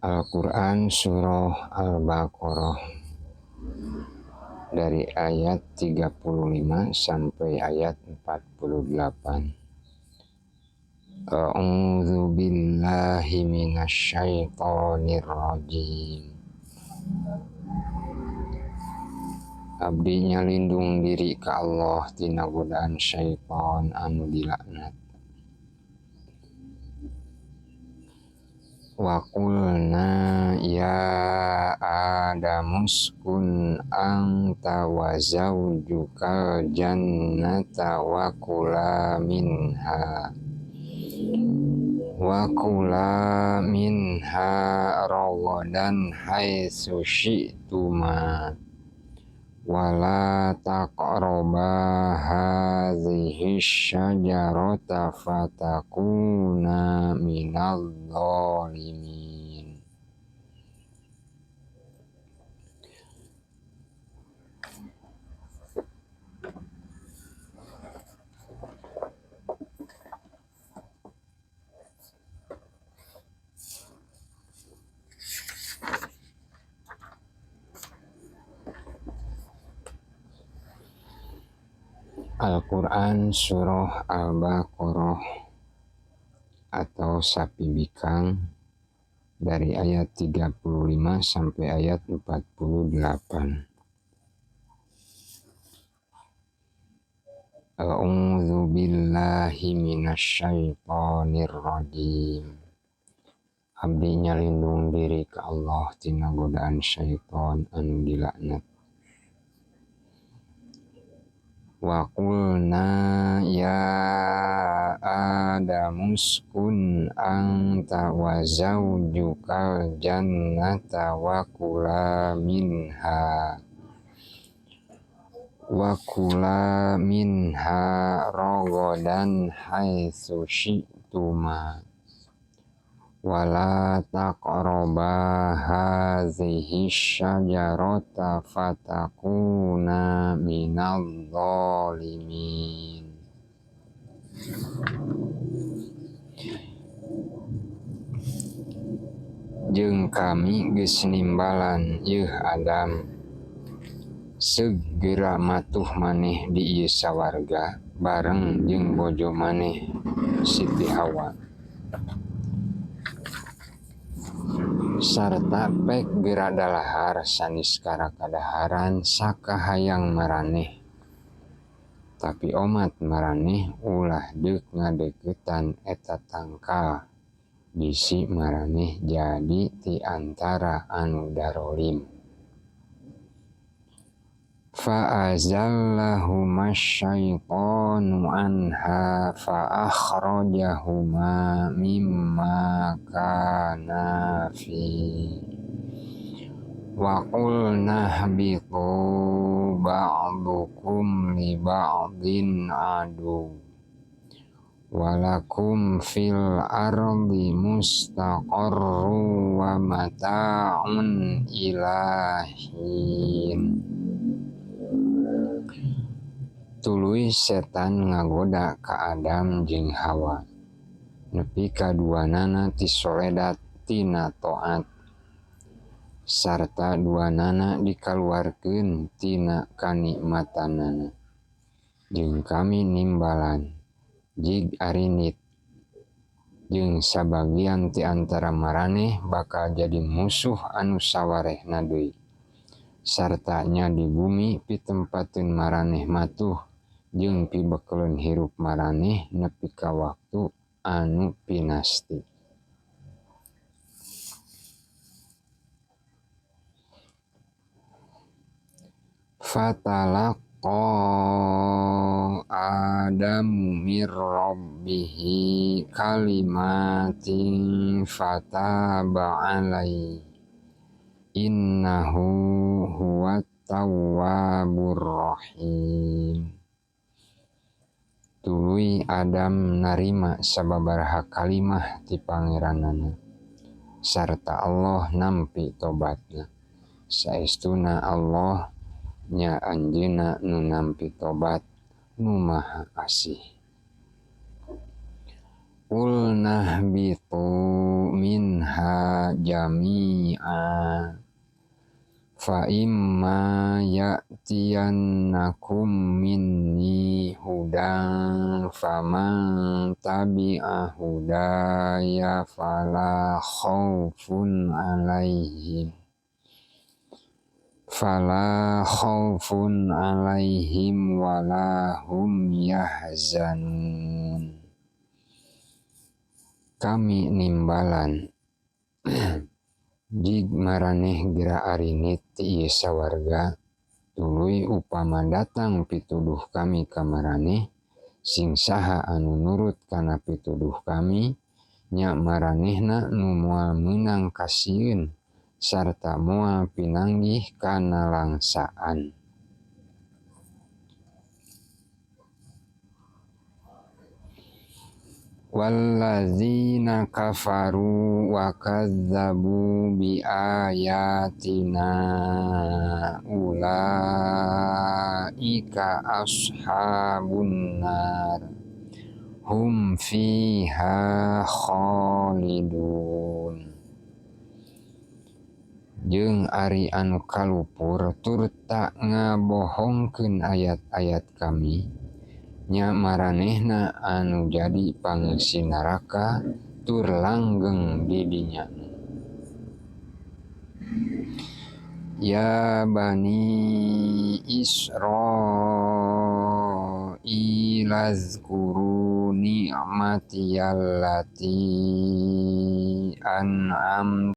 Al-Quran Surah Al-Baqarah dari ayat 35 sampai ayat 48. A'udzu billahi minasyaitonir rajim. Abdi nyalindung diri ka Allah tina godaan syaitan anu dilaknat. Wa qulna ya Adamu uskun anta wa zaujukal jannata wa kula minha ragadan haitsu syi'tuma wala taqraba hadhihi syajarata fatakuna minadh dhalimin. Al-Quran Surah Al-Baqarah atau Sapi Bikang dari ayat 35 sampai ayat 48. A'udzu billahi minasyaitonir rajim. Abdi nyalindung diri ka Allah tina godaan syaitan anu dilaknat. Wa qulna ya Adamu uskun anta wa zaujukal jannata wa kula minha ragadan haitsu syi'tuma wala taqraba hadhihi syajarata fatakuna minadh dhalimin. Jeung kami geus nimbalan yeuh Adam, segera matuh maneh di ieu sawarga bareng jeung bojo maneh Siti Hawa, sarta pek geura dalahar saniskara kadaharan sakahayang maraneh. Tapi omat maraneh ulah deuk ngadeukeutan eta tangkal, bisi maraneh jadi ti antara anu darolim. Fa'azallahuma syaitanu anha fa'akhrajahuma mimma kana fi wa qulna ihbitu ba'dukum li ba'din adu walakum fil ardi mustaqarru wa mata'un ilahin. Tuluy setan ngagoda ka Adam jeung Hawa nepi ka duanana tisoledat tina taat sarta duanana dikaluarkeun tina kanikmatanana. Jeung kami nimbalan jig arinit jeung sabagian ti antara maraneh bakal jadi musuh anu sawarehna deui, sarta nya di bumi pitempateun maraneh matuh jeung pibekeleun hirup maraneh nepi ka waktu anu pinasti. Fatalaqa Adamu mir rabbihi kalimatin fataba alaihi innahu huwat tawwabur rahim. Tuluy Adam narima sababaraha kalimah ti pangeranana sarta Allah nampi tobatna. Saestuna Allah nya anjeunna nu nampi tobat nu maha asih. Qulna ihbitu minha jami'a fa imma ya'tiyannakum minni hudan faman tabi'a hudaya fala khaufun alaihim wala hum yahzanun. Kami nimbalan jig maraneh gera arinit ti ieu sawarga, tuluy upama datang pituduh kami ka maraneh, sing saha anu nurut kana pituduh kami, nya maranehna nu moal meunang kasieun sarta moal pinanggih kanalangsaan. Walladzina kafaru wa kadzdzabu bi ayatina ulaika ashabun nar hum fiha khalidun. Jeung ari anu kalupur turta ngabohongkeun ayat-ayat kami, nya maranehna anu jadi pangeusi neraka tur langgeng di dinya. Ya bani Israil azkuru ni'matiyallati an'amtu